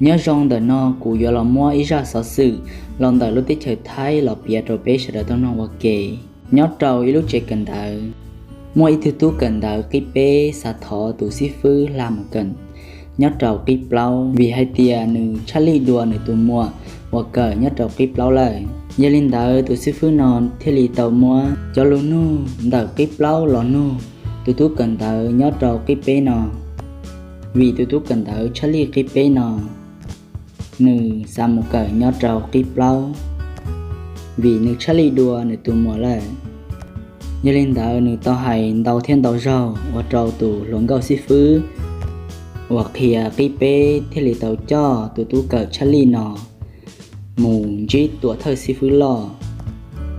Nyob zoo, ntawm no kuv yuav los muab ib zaj xov xwm los ntawm lub teb chaws Thaib los piav rau peb sawv daws tau mloog ua ke. Nyob rau ib lub tsev kawm ntawv, muaj ib tug tub kawm ntawv qib peb xav thov tus xib fwb hla mus kawm nyob rau qib plaub, vim hais tias nws tshaj lij dua nws tus muam uas kawm nyob rau qib plaub lawm. Yog li ntawd tus xib fwb no thiaj li tau muab cov lus nug ntawm qib plaub los nug tus tub kawm ntawv nyob rau qib peb no, vim tus tub kawm ntawv tshaj lij qib peb no, nws xav mus kawm nyob rau qib plaub, vim nws tshaj lij dua nws tus muam lawm. Yog li ntawd nws tau hais ntau thiab ntau zaug ua rau tus hluas nkauj xib fwb uas qhia qib peb thiaj li tau coj tus tub kawm tshaj lij no mus ntsib tuam thawj xib fwb loj,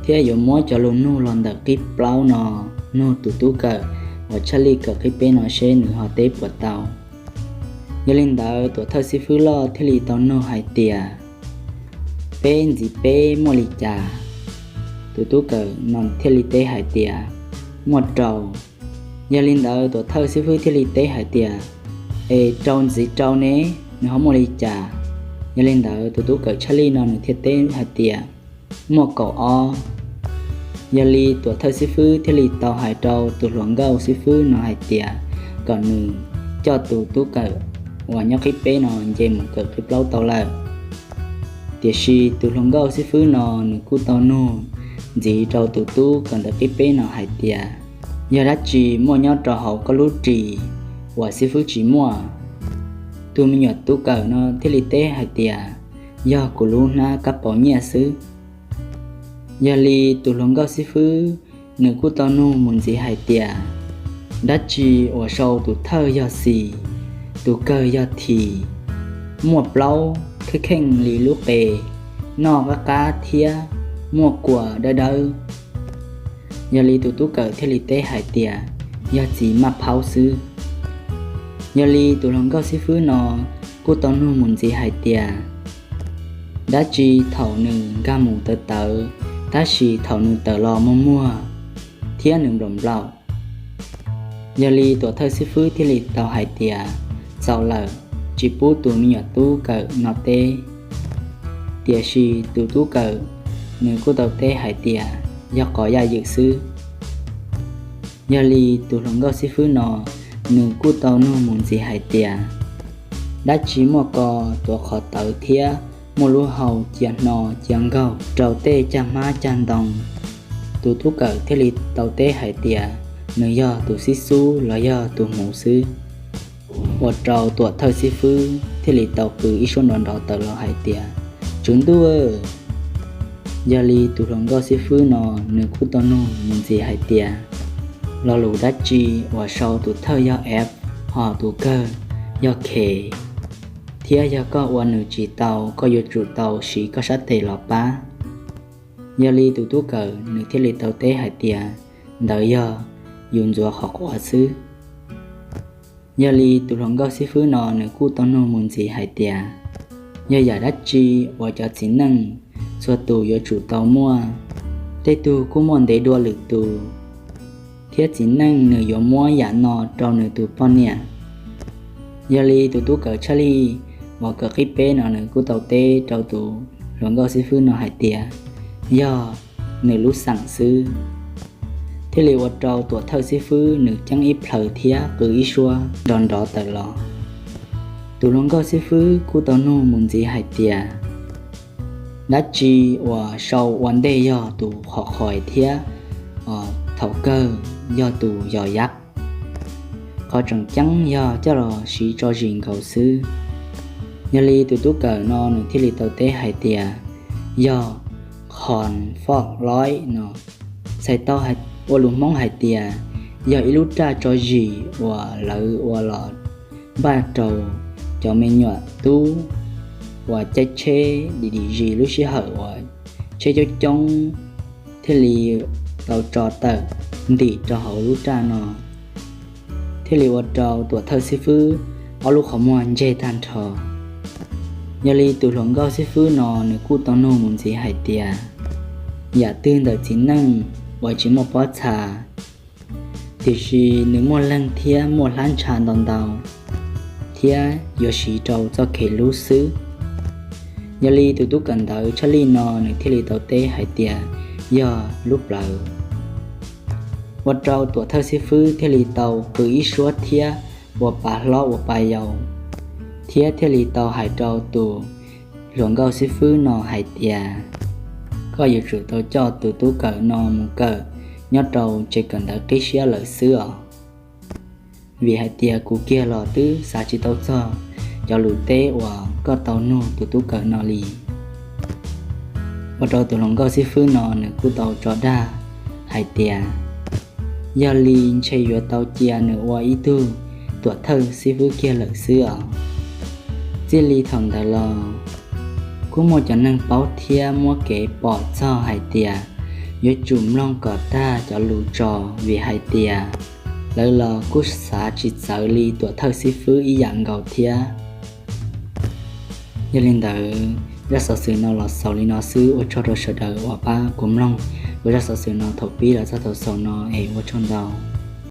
thiab yuav muab cov lus nug los ntawm qib plaub no nug tus tub kawm uas tshaj lij kawm qib peb no seb nws ho teb puas tau. Yog li ntawd tuam thawj xib fwb loj thiaj li tau nug hais tias, peb ntxiv peb muaj li cas? Tus tub kawm no thiaj li teb hais tias, muaj rau. Yog li ntawd tuam thawj xib fwb thiaj li teb hais tias, es rau ntxiv rau ne, nws ho muaj li cas? Yog li ntawd tus tub kawm tshaj lij no nws thiaj teb hais tias, muaj kaum ob. Yog li tuam thawj xib fwb thiaj li tau hais rau tus hluas nkauj xib fwb no hais tias kom nws coj tus tub kawm uas nyob qib peb no nce mus kawm qib plaub tau lawm. Tiam sis tus hluas nkauj xib fwb no nws kuj tau nug ntxiv rau tus tub kawm ntawv qib peb no hais tias, yog dab tsi muaj nyob rau hauv koj lub ris uas xib fwb tsis muaj? Tus me nyuam tub kawm no thiaj li teb hais tias, yog kuv lub hnab kab paus nyiaj xwb. Yog li tus hluas nkauj xib fwb nws kuj tau nug mus ntxiv hais tias, dab tsi uas sau tus thawj yog xis, tus kawg yog thim, muaj plaub kheej kheej li lub qe, noj qab qab thiab muaj kua dawb dawb? Yog li tus tub kawm thiaj li teb hais tias, yog txiv maj phaub xwb. Yog li tus hluas nkauj xib fwb no kuj tau nug mus ntxiv hais tias, dab tsi thaum nws nkag mus tawv tawv, tab sis thaum nws tawm los muag muag thiab nws nplaum nplaum? Yog li tuam thawj xib fwb thiaj li tau hais tias, txaus lawm, tsis pub tus me nyuam tub kawm no teb. Tiam sis tus tub kawm nws kuj tau teb hais tias, yog qhov yaj ywm xwb. Yog li tus hluas nkauj xib fwb no nws kuj tau nug mus ntxiv hais tias, dab tsi muaj ko tuav qhov tawv thiab muaj lub hau cia hno cia nkaug rau tej cag hmab cag ntoo? Tus tub kawm thiaj li tau teb hais tias, nws yog tus xib xub los yog tus hmuv xwb. Ua rau tuam thawj xib fwb thiaj li tau qw ib suab nrov nrov tawm los hais tias, tswv ntuj! Yog li tus hluas nkauj xib fwb no nws kuj tau nug mus ntxiv hais tias, lo lus dab tsi uas sau tus thawj yog F, ho tus kawg yog K, thiab yog koj ua nws tsis tau koj yuav tsum tau siv koj sab tes los pab? Yog li tus tub kawm nws thiaj li tau teb hais tias, ntawd yog yus ntxuav qhov quav xwb. Yog li tus hluas nkauj xib fwb no nws kuj tau nug mus ntxiv hais tias, yog yam dab tsi uas cov txiv neej txhua tus yuav tsum tau muaj? Tej tug kuj muaj ntev dua lwm tus, thiab txiv neej nws yuav muab yam no rau nws tus poj niam. Yog li tus tub kawm tshaj lij uas kawm qib peb no nws kuj tau teb rau tus hluas nkauj xib fwb no hais tias, yog nws lub xeem xwb. Thiaj li ua rau tuam thawj xib fwb nws ceeb ib plhaw thiab qw ib suab nrov nrov tawm los. Tus hluas nkauj xib fwb kuj tau nug mus ntxiv hais tias, dab tsi uas sau ua ntej yog tus qhov qhais thiab thaum kawg yog tus yos yab? Qhov tseem ceeb yog coj los siv tso zis nkaus xwb. Yog li tus tub kawm no nws thiaj li tau teb hais tias, yog khon foj loib no, txhais tau ua lus Hmoob hais tias, yog ib lub raj tso zis uas lawv ua los npaj rau cov me nyuam tub uas caij tsheb dim dim zis lub sij hawm uas tsheb coob coob thiaj li tau tso tawm ntim rau hauv lub raj no. Thiaj li ua rau tuam thawj xib fwb ob lub qhov muag ntseg tag nrho. Yog li tus hluas nkauj xib fwb no nws kuj tau nug mus ntxiv hais tias, yam twg ntawm txiv neej uas tsis muaj pob txha, tiam sis nws muaj leeg thiab muaj hlab ntsha ntau ntau, thiab yuav siv rau txoj kev hlub xwb. Yog li tus tub kawm ntawv Charlie no nws thiaj li tau teb hais tias yog lub plawv. Ua rau tuam thawj xib fwb thiaj li tau qw ib suab thiab ua pa hlob ua pa yau, thiab thiaj li tau hais rau tus hluas nkauj xib fwb no hais tias, koj yuav tsum tau coj tus tub kawm no mus kawm nyob rau tsev kawm ntawv qib siab lawm xwb os. Vim hais tias kuv kiag los twb xav tsis tau txog cov lus teb uas koj tau nug tus tub kawm no li. Ua rau tus hluas nkauj xib fwb no nws kuj tau tso dag hais tias, yog li ntshe yuav tau cia nws ua ib tug tuam thawj xib fwb kiag lawm xwb os. Txij li thaum ntawd los kuj muaj cov neeg paub thiab muab kev pom txog hais tias yuav tsum mloog kom tag cov lus tso, vim hais tias lawv los kuj xav tsis txawv li tuam thawj xib fwb ib yam nkaus thiab. Yog li ntawd, zaj xov xwm no los xaus li no xwb. Ua tsaug rau sawv daws uas pab kuv mloog kuv zaj xov xwm no thaum pib los txog thaum xaus no es ua tsaug ntau.